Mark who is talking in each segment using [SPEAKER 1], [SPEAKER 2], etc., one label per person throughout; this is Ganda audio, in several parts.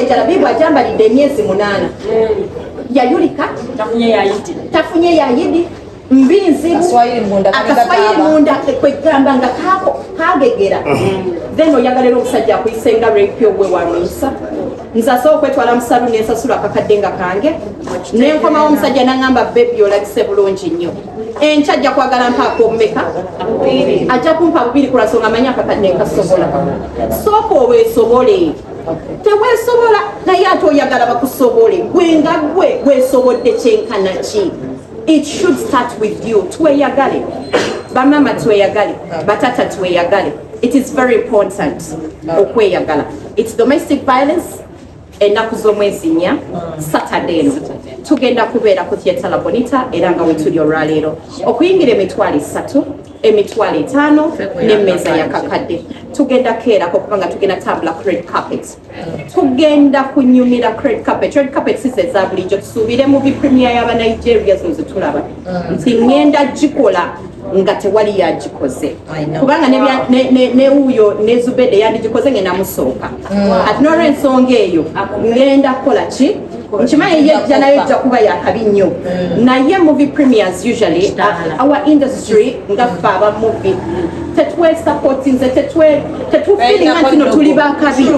[SPEAKER 1] Ejalabibu ajambalidde emyezi 8, yayulika, tafunye yayidi mbi nzibu.
[SPEAKER 2] Akaswayiri munda kalinga
[SPEAKER 1] Akaswayiri
[SPEAKER 2] kaaba.
[SPEAKER 1] munda, kwegamba nga kagegera. Then oyagala era omusajja akuyise nga rape gwe wamuyisa. Nze asobola okwetwala mu saluni, nensasula akakadde nga kange, nenkomawo, omusajja naŋŋamba, "Baby, olabise bulungi nnyo." Enkya ajja kwagala mpaako omumeka, ajja kumpa bubiri ku lwansonga amanyi akakadde nkasobola. Sooka oweesobole. Teweesobola, naye ate oyagala bakusobole. Gwe nga gwe weesobodde kyenkana ki? It should start with you. Tweyagale, bamama tweyagale, batata tweyagale. It is very important okweyagala. It's domestic violence, ennaku z'omwezi 4, Saturday eno, tugenda kubeera ku Theatre La Bonita. Era nga wetuli olwaleero, okuyingira 30,000, 50,000 n'emmeeza yakakadde. Tugenda keerako kubanga tugenda tambula ku red carpet, tugenda kunyumira ku red carpet. Red carpet si ze za bulijjo. Tusuubire movie premiere y'Abanigeria zino zetulaba nti ŋŋenda gikola nga tewali yagikoze.
[SPEAKER 2] I know.
[SPEAKER 1] Kubanga ne wuuyo ne Zubede yandigikoze, ngenda musooka. Ati n'olwensonga eyo ŋŋenda kukola ki? Nkimanyi yejja nayo ejja kuba yakabi nnyo, naye movie premieres usually, our industry nga ffe aba movie tetwesupportinze, tetufiilinga nti no tuli bakabi,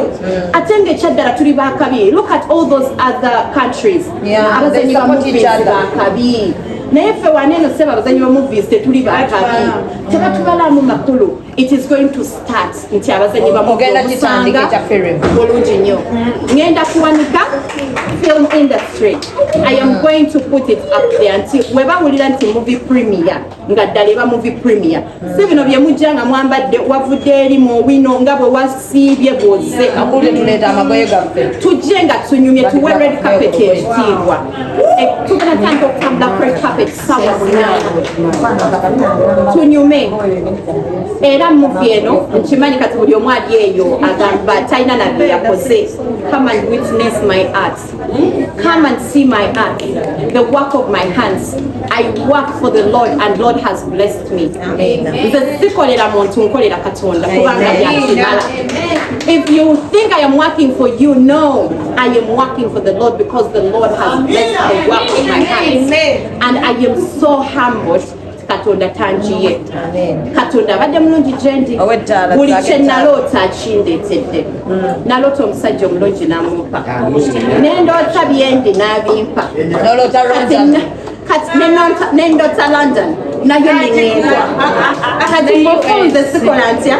[SPEAKER 1] ate nga ekyaddala tuli bakabi. Look at all those other countries, abazanyi
[SPEAKER 2] they
[SPEAKER 1] ba
[SPEAKER 2] support each
[SPEAKER 1] movies
[SPEAKER 2] other.
[SPEAKER 1] bakabi, naye ffe waneeno seba abazanyi ba movies tetuli bakabi, tebatubalamu makulu. It is going to start nti abazanyi ba movie
[SPEAKER 2] Ogenda kitandika ekya film.
[SPEAKER 1] Bulungi nnyo. Ngenda kuwanika film industry. I am going to put it up there nti we bawulira nti movie premiere, nga ddala eba movie premiere, si bino bye mujja nga mwambadde, wavudde eri mu wino nga bwe wasiibye bwozze.
[SPEAKER 2] Akulu tuleeta amagoye gaffe.
[SPEAKER 1] Tujje nga tunyumye, tuwe red carpet ekitiibwa. Tugenda tandika okutambula ku red carpet sawa 8, tunyume. Era movie eno nkimanyi kati buli omu ali eyo agamba talina na bye yakoze. Come and witness my art. Come and see my art, the work of my hands. I work for the Lord and Lord has blessed me. Nze sikolera muntu, nkolera Katonda kubanga byakimala. If you think I am working for you, no, I am working for the Lord, because the Lord has blessed the work of my hands and I am so humbled. Katonda tangiye, Katonda abadde mulungi gyendi.
[SPEAKER 2] Ow'ettaala,
[SPEAKER 1] Buli
[SPEAKER 2] zaaka
[SPEAKER 1] kye
[SPEAKER 2] ettaala.
[SPEAKER 1] naloota akindeetedde. Naloota omusajja omulungi namumpa, nendoota byendi n'abimpa.
[SPEAKER 2] Noloota
[SPEAKER 1] Kati
[SPEAKER 2] London.
[SPEAKER 1] Kati nendota London nayo neŋŋenda. Kati mufunze sikola ntya,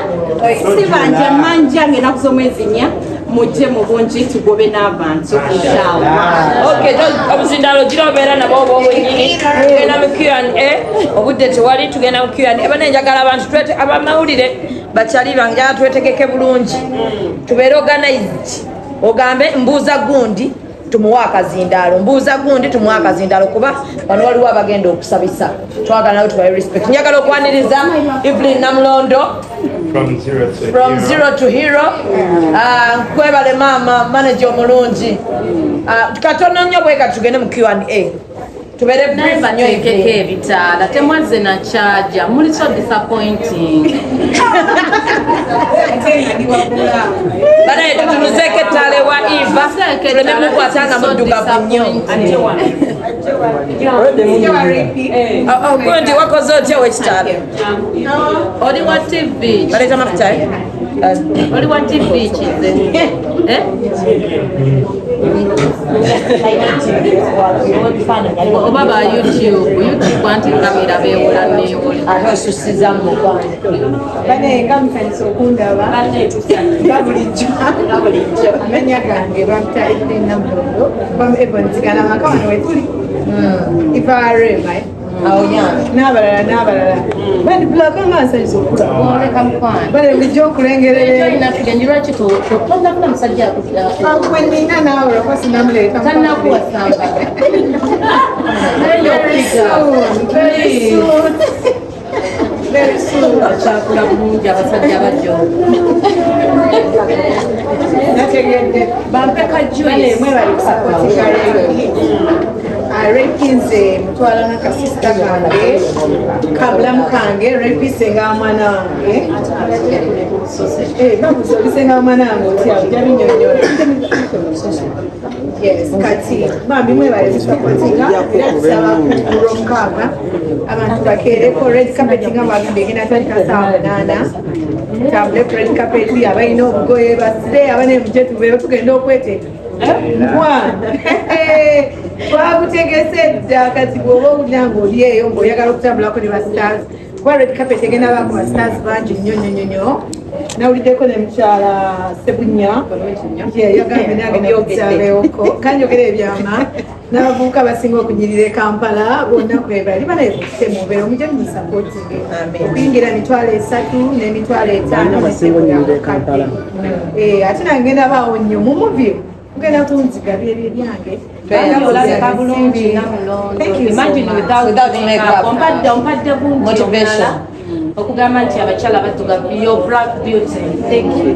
[SPEAKER 1] sibanja manja. Nga ennaku z'omwezi 4, mujje mu bungi, tugobe n'abantu, inshallah.
[SPEAKER 3] Okay, obuzindaalo gira obeera nabo oba obwenyini. Tugenda mu Q&A, obudde tewali. Tugenda mu Q&A. Bane, njagala abantu twete abamawulire bakyali bange, njagala twetegeke bulungi, tubeere organized. Ogambe mbuuza gundi tumuwe akazindaalo, mbuuza gundi tumuwe akazindaalo, kuba wano waliwo abagenda okusabisa, twagala nabo tubawe respect. Njagala okwaniriza Evelyn Namulondo.
[SPEAKER 4] From zero to
[SPEAKER 2] From
[SPEAKER 4] hero.
[SPEAKER 2] zero to hero. Ah, nkwebale maama manager omulungi. Ah, katono nnyo bweka tugende mu Q&A, tubeere
[SPEAKER 5] Naye
[SPEAKER 2] brief nnyo.
[SPEAKER 5] bateekeko
[SPEAKER 2] Evelyn.
[SPEAKER 5] ebitaala, temwazze na kyaja, muli so disappointing.
[SPEAKER 3] Banaye, tutunuzeeko ettaala ewa Eva, tuleme mukwata nga muddugavu nnyo. Oh, gundi wakoze otya wekitaala?
[SPEAKER 5] Oli wa TV?
[SPEAKER 2] Baleeta amafuta, eh?
[SPEAKER 5] Oli wa TV kize? Eh? Oba ba YouTube, YouTube anti kamera beewola neewola.
[SPEAKER 2] Ate osusiza mu mukwano.
[SPEAKER 6] Bane, nga musanyusa okundaba nga bulijjo. Amanya gange bampita Evelyn Namulondo from Ebon Zigana, amaka wano wetuli Ivarema.
[SPEAKER 2] Awo yange.
[SPEAKER 6] N'abalala n'abalala. Bandi Black, nga nsanyusa okulaba.
[SPEAKER 5] Oleka mukwano.
[SPEAKER 6] Bane, bulijjo okulengerera.
[SPEAKER 5] Olina tugende, lwaki tonnafuna musajja?
[SPEAKER 6] Gwe nina naawe olwokuba sinamuleeta.
[SPEAKER 5] Tannakuwa samba.
[SPEAKER 6] Very soon, very soon. Very soon.
[SPEAKER 5] Akyakula bulungi, abasajja bajja.
[SPEAKER 6] Nategedde.
[SPEAKER 5] Bampe ka
[SPEAKER 6] Bane,
[SPEAKER 5] juice.
[SPEAKER 6] mwebale kusupportinga Reiki. Reiki nze mutwala nga kasisita kange, kabulamu kange. Reiki senga mwana wange. Eh, babuza oli senga mwana wange otya, ojja binyonyola. Yes, kati bambi mwebale tusupportinga, era tusaba ku Lwomukaaga abantu bakeereko red carpet nga bwagambye egenda tandika 8:00. Tambule ku red carpet, abalina obugoye basire, abane muje tubeewo tugenda okweteeka. Mukwano twabutegese dda, kati bw'oba owulira ng'oli eyo ng'oyagala okutambulako ne ba stars, kuba red carpet egenda baako ba stars bangi nnyo nnyo nnyo nnyo. Nawuliddeko ne mukyala Sebunya yagambye nagenda kukyalewoko kanjogera ebyama n'abavubuka basinga okunyirira e Kampala bonna kwebali banaye mubeere omujje mumusupportinge. Okuyingira 30,000 n'50,000.
[SPEAKER 7] Basinga onyirira e Kampala.
[SPEAKER 6] Ate nange ngenda baawo nnyo mu movie, mugenda kunziga byebyo byange.
[SPEAKER 5] Olabika bulungi Namulondo.
[SPEAKER 6] Thank you so
[SPEAKER 5] Imagine
[SPEAKER 6] much.
[SPEAKER 5] without
[SPEAKER 2] Without
[SPEAKER 5] makeup.
[SPEAKER 2] makeup.
[SPEAKER 5] Ompadde bungi
[SPEAKER 2] Motivation.
[SPEAKER 5] obulala okugamba nti abakyala baddugavu, your black beauty, thank you,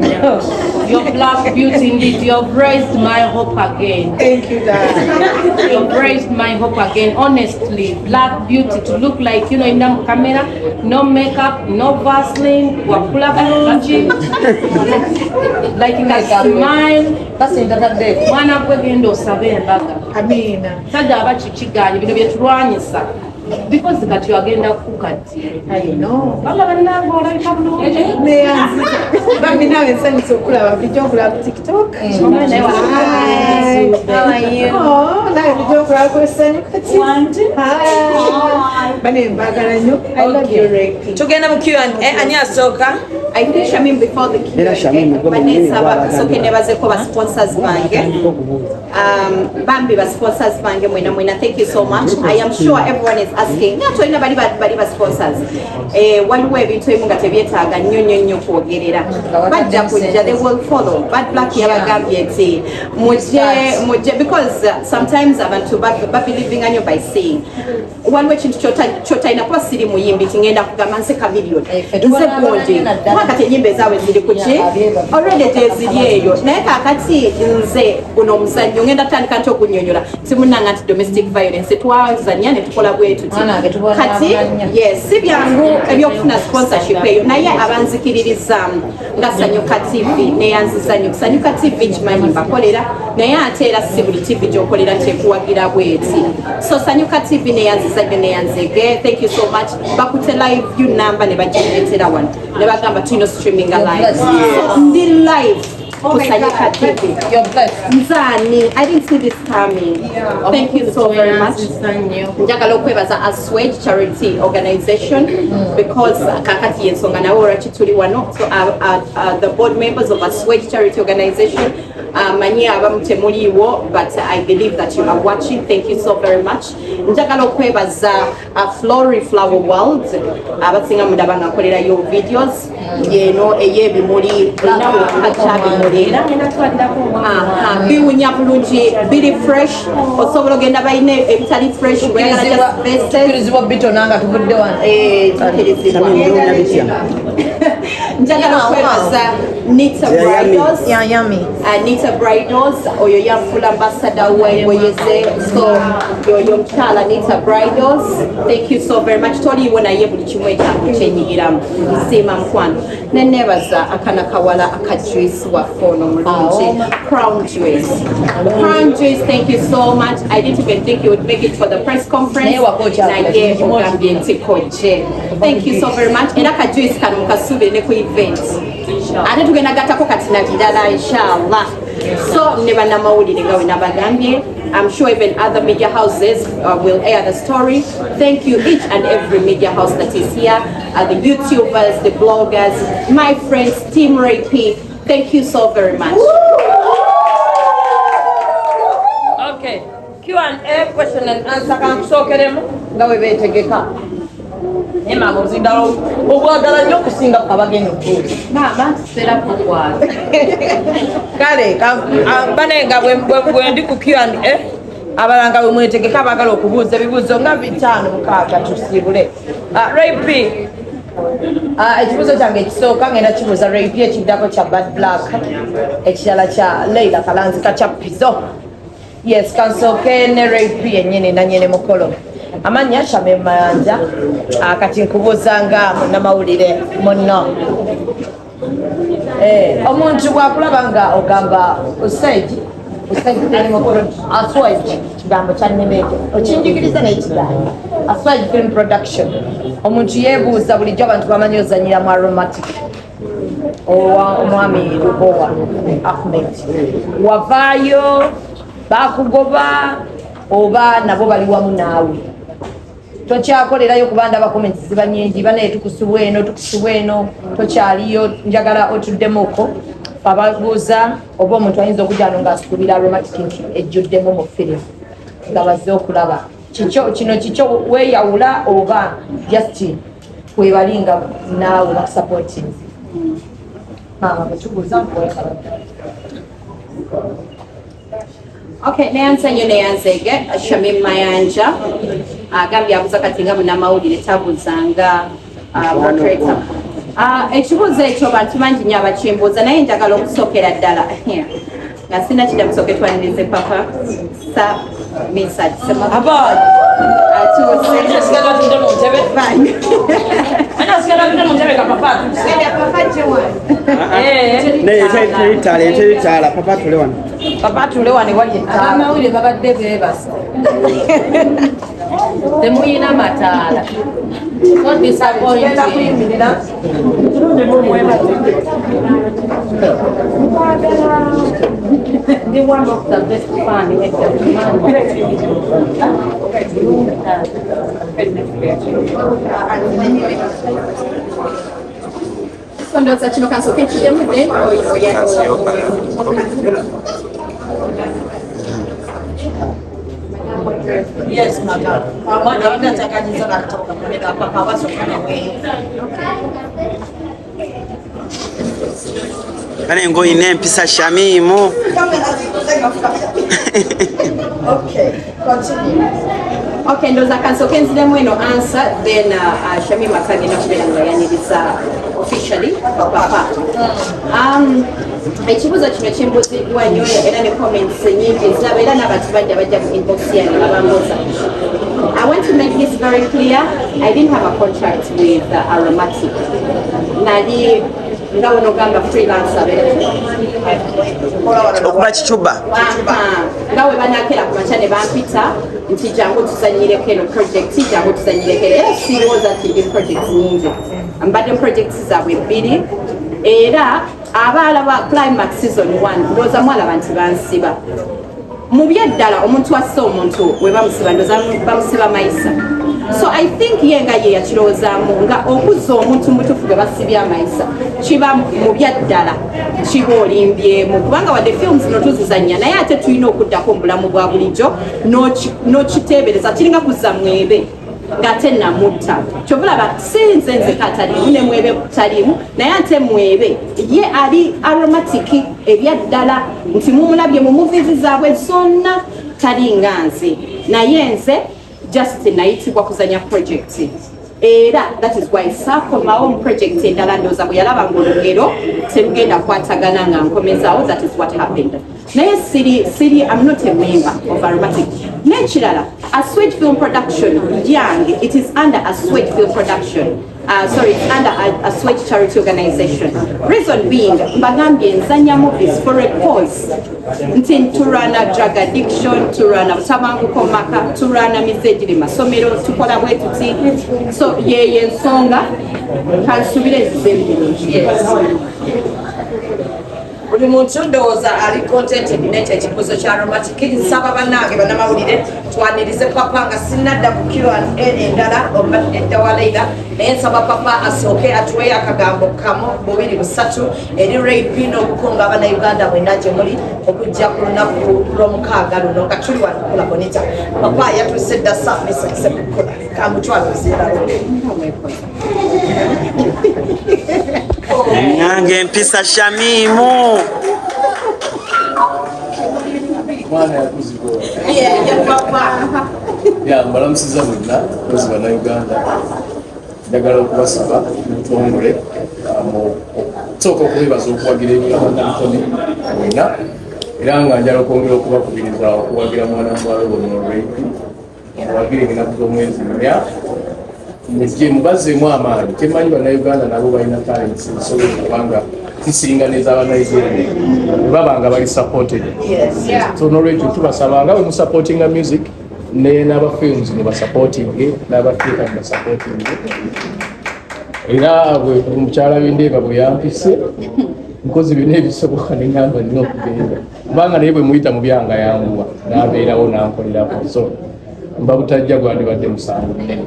[SPEAKER 5] your black beauty indeed. You've raised my hope again.
[SPEAKER 6] Thank you, darling.
[SPEAKER 5] You've raised my hope again, honestly. Black beauty, to look like in the camera, no makeup, no Vaseline, wakula bulungi, like a smile.
[SPEAKER 2] Basinda tadde.
[SPEAKER 5] Mwana gwe, genda osabe embaga.
[SPEAKER 6] Amiina.
[SPEAKER 5] Sajja aba kikiganye bino byetulwanyisa because kati agenda kukati.
[SPEAKER 6] I know.
[SPEAKER 5] Baba bannange, olabika bulungi.
[SPEAKER 6] Neyanziza bambi, naawe nsanyusa okulaba, bulijjo nkulaba ku TikTok.
[SPEAKER 5] Naye
[SPEAKER 6] Hi.
[SPEAKER 5] How are you?
[SPEAKER 6] Oh, nawe bulijjo nkulaba ku essanyu kati. Hi. Bane mbagala nnyo. I love you, Reiki.
[SPEAKER 2] Tugenda mu Q&A, ani asooka?
[SPEAKER 1] I think Shamim before the
[SPEAKER 7] Era Shamim, gwe mwennyini
[SPEAKER 1] Q&A,
[SPEAKER 7] gw'abatandika.
[SPEAKER 1] soke nebazeko ba sponsors bange.
[SPEAKER 7] Atandika okubuuza.
[SPEAKER 1] Bambi ba sponsors bange mwena mwena, thank you so much. I am sure everyone is asking nga tolina bali ba sponsors. Waliwo ebintu ebimu nga tebyetaaga nnyo nnyo nnyo kwogerera, bajja kujja, they will follow. Bad Black yabagambye nti mujje mujje, because sometimes abantu babelievinga nnyo by seeing. Waliwo ekintu kyotalina kuba siri muyimbi nti ngenda kugamba nze Chameleone,
[SPEAKER 2] Ffe
[SPEAKER 1] nze
[SPEAKER 2] tubona
[SPEAKER 1] gundi,
[SPEAKER 2] nnyo naddala.
[SPEAKER 1] kuba kati ennyimba ezaabwe ziri kuki already teziri eyo. Naye kakati nze guno omuzannyo ngenda tandika nti okunyonyola simunanga nti domestic violence twazanya ne tukola bwe tuti.
[SPEAKER 2] Mwana wange, tubona
[SPEAKER 1] Kati
[SPEAKER 2] nnyo.
[SPEAKER 1] yes, si byangu ebyokufuna sponsorship eyo, naye abanzikiririzaamu nga Sanyuka TV, neyanziza nnyo Sanyuka TV. Kimanyi mbakolera, naye ate era si buli TV gyokolera kyekuwagira bweti. So Sanyuka TV neyanziza nnyo, neyanzege, thank you so much. Bakute live view number ne bagireetera wano ne bagamba tulina streaminga live, so ndi live
[SPEAKER 6] Oh
[SPEAKER 1] ku
[SPEAKER 6] my
[SPEAKER 1] Sanyuka
[SPEAKER 6] God.
[SPEAKER 1] TV.
[SPEAKER 2] You're blessed.
[SPEAKER 1] Nzani, I didn't see this coming. Thank you so very much. Njagala okwebaza Aswage Charity Organization because kakati yensonga nawe olwaki tuli wano. So the board members of Aswage Charity Organization, manyi abamu temuliiwo, but I believe that you are watching. Thank you so very much. Njagala okwebaza Flory Flower World, abasinga mundaba nga nkolerayo videos yeno ey'ebimuli, kakyabimuli.
[SPEAKER 5] Era ngenda twalirako omwana.
[SPEAKER 1] Aha, biwunya bulungi, biri fresh, osobola ogenda balina ebitali fresh, oyagala just vases.
[SPEAKER 2] Tukirizibwa bitona nga tuvudde wano.
[SPEAKER 1] Eh, tukirizibwa.
[SPEAKER 7] Shamim, biwunya bitya?
[SPEAKER 1] Njagala
[SPEAKER 2] Yeah, wow.
[SPEAKER 1] okwebaza Nita
[SPEAKER 7] Yeah, yummy.
[SPEAKER 1] Bridals.
[SPEAKER 2] Yeah, yummy.
[SPEAKER 1] Nita Bridals oyo yanfula ambassador w'engoye ze, so yoyo mukyala Nita Bridals, thank you so very much. Toliiwo naye buli kimu ekyangu kyenyigiramu, nsiima mukwano. Neneebaza akana kawala aka juice waffe ono omulungi, Crown Juice. Crown Juice, thank you so much. I didn't even think you would make it for the press conference,
[SPEAKER 2] Naye wako okyagala
[SPEAKER 1] naye
[SPEAKER 2] kimu.
[SPEAKER 1] ogambye nti koje. Thank you so very much. Era ka juice kano mukasuubire ne ku event, ate tugenda gattako kati na birala inshallah. So ne bannamawulire nga we nabagambye, I'm sure even other media houses will air the story. Thank you, each and every media house that is here, the YouTubers, the bloggers, my friends, Team Ray P. Thank you so very much.
[SPEAKER 2] Okay. Q&A, question and answer, kankusookeremu nga bwe beetegeka. Naye maama, obuzindalo obwagala nnyo okusinga abagenda okubuuza.
[SPEAKER 5] Maama, ntuseera kukwata.
[SPEAKER 2] Kale bane nga bwe ndi ku Q&A, abalala nga bwe mwetegeka abaagala okubuuza ebibuuzo nga bitaano mukaaga tusiibule. Ray P, ekibuuzo kyange ekisooka ngenda kibuuza Ray P, ekiddako kya Bad Black, ekirala kya Leila Kalanzi Kachapizo. Yes, kansooke ne Ray P yennyini nanyini mukolo. Amannya Shamim Mayanja. Kati nkubuuza nga munnamawulire munno. Omuntu bwakulaba nga ogamba stage
[SPEAKER 3] Aswaj kigambo kyannema ekyo okinjigiriza naye kigambo Aswaj Film Production. Omuntu yeebuuza bulijjo, abantu bamanyi ozanyira mu Aromatic owa omwami Lubowa Ahmed, wavaayo bakugoba oba nabo bali wamu naawe tokyakolerayo? Kuba ndaba comments ziba nyingi, banaye tukusubwa eno, tukusubwa eno, tokyaliyo. Njagala otuddemuko ababuuza oba omuntu ayinza okujja wano ng'asuubira Aromatic nti ejjuddemu mu firimu nga bazze okulaba kikyo kino kikyo, weeyawula oba just webali nga naawe bakusupportinze? Maama bwetubuuza nkuwekala.
[SPEAKER 1] Okay, neyanze nnyo, neyanzeege. Shamim Mayanja agambye abuuza kati nga munnamawulire, tabuuzanga moderator. Ekibuuzo ekyo bantu bangi nnyo abakimbuuza, naye njagala okusookera ddala nga sina kidda musooke twanirize Papa sa Misad atuuse.
[SPEAKER 3] Asigala atudde mu ntebe. Ani asigala atudde mu ntebe ka papa atuuse?
[SPEAKER 7] Naye teritaala, teritaala. Papa tule wano.
[SPEAKER 3] Papa atule wano ewali ettaala.
[SPEAKER 5] Abamawulire babadde beebase, temuyina mataala, so
[SPEAKER 3] Tugenda
[SPEAKER 5] disappointing.
[SPEAKER 3] Kuyimirira.
[SPEAKER 5] Ndi one of the best fan. Wedda.
[SPEAKER 1] So ndowooza kino kansooke kiddemu, then
[SPEAKER 3] Yes, madam. Omwana abadde akyakanyizza n'akatabo kamunene ka papa abasooka nawe.
[SPEAKER 8] Kale ng'olina empisa, Shamimu.
[SPEAKER 3] Okay, continue.
[SPEAKER 1] Okay, ndowooza kansooke nziremu eno answer, then Shamim atagenda kubeera nga yaniriza officially papa. Ekibuuzo kino kimbuuziddwa nnyo era ne comments nyingi nziraba, era n'abantu bajja bajja mu inbox yange nga bambuuza. I want to make this very clear. I didn't have a contract with Aromatic. Nali nga wonogamba freelancer.
[SPEAKER 8] Okuba kicuba.
[SPEAKER 1] Aha, nga we banakera ku makya ne bampita nti jangu tuzanyireko eno project, jangu tuzanyireko eno. Era sirowooza nti ndi project nyingi, mbadde project zaabwe bbiri, era abaalaba Climax season 1 ndowooza mwalaba nti bansiba. Mu byeddala omuntu asse omuntu we bamusiba, ndowooza bamusiba mayisa. So I think ye nga ye yakirowoozaamu nga okuzza omuntu mutuufu gwe basibye amayisa kiba mu byaddala kiba olimbyemu, kubanga wadde films zino tuzizannya, naye ate tulina okuddako mu bulamu bwa bulijjo n'okiteebereza kiringa kuzza mwebe ng'ate namutta. Kyova olaba si nze nzeka ataliimu, ne Mwebe taliimu, naye ate Mwebe ye ali Aromatic ebyaddala nti mumulabye mu movies zaabwe zonna, talinga nze. Naye nze just nayitibwa kuzanya project, era that is why saakomawo mu project endala. Ndowooza bwe yalaba ngaolugero terugenda kwatagana nga nkomezaawo, that is what happened. Naye siri siri I'm not a member of Aromatic. N'ekirala, Aswage Film Production yange, it is under Aswage Film Production, sorry, it's under Aswage Charity Organization. Reason being, mbagambye nzanya movies for a cause nti tulwana drug addiction, tulwana butabanguko mu maka, tulwana mize egiri masomero, tukola bwe tuti. So yeyo ensonga, kansubire ezizeemu bulungi.
[SPEAKER 3] Buli muntu ndowooza ali contented nekyo ekibuuzo kya Aromatic. Nsaba bannange bannamawulire twanirize papa nga sinnadda ku Q&A endala oba edda wa Leila, naye nsaba papa asooke atuweeyo akagambo kamu, bubiri, busatu eri Ray P n'obukunga abannayuganda mwenna gye muli okujja ku lunaku lw'omukaaga luno nga tuli wano kula Bonita. Papa yatuuse dda, samisasekukula kamutwala oziiralo.
[SPEAKER 8] Nange empisa, Shamimu.
[SPEAKER 9] Mwana yakuzibwa ya mbalamusiza bonna kozi bannayuganda. Njagala okubasaba mutongole okusooka okubebaza okuwagira ebirabannabitone bonna, era nga njala okwongera okubakubiriza okuwagira mwana muwala ono Ray P. Muwagire ennaku z'omwezi 4, mujje mubazeemu amaanyi. Kyemanyi bannayuganda nabo balina talents zisobola okubanga Zisinga nez'Abanigeria bwe baba nga bali supported. So nolwekyo tubasaba nga bwe musupportinga music ne n'aba films mubasupportinge, n'aba theatre mubasupportinge. Era bwe omukyala Bindeeba bwe yampise, nkozi byonna ebisoboka neŋamba nina okugenda, kubanga naye bwe muyita mu byanga yanguwa n'abeerawo n'ankolerako. So mba butajja gwandibadde musango munene.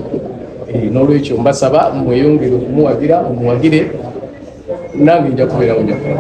[SPEAKER 9] N'olwekyo mbasaba mweyongere okumuwagira, omuwagire, nange nja kubeerawo, nja kukola.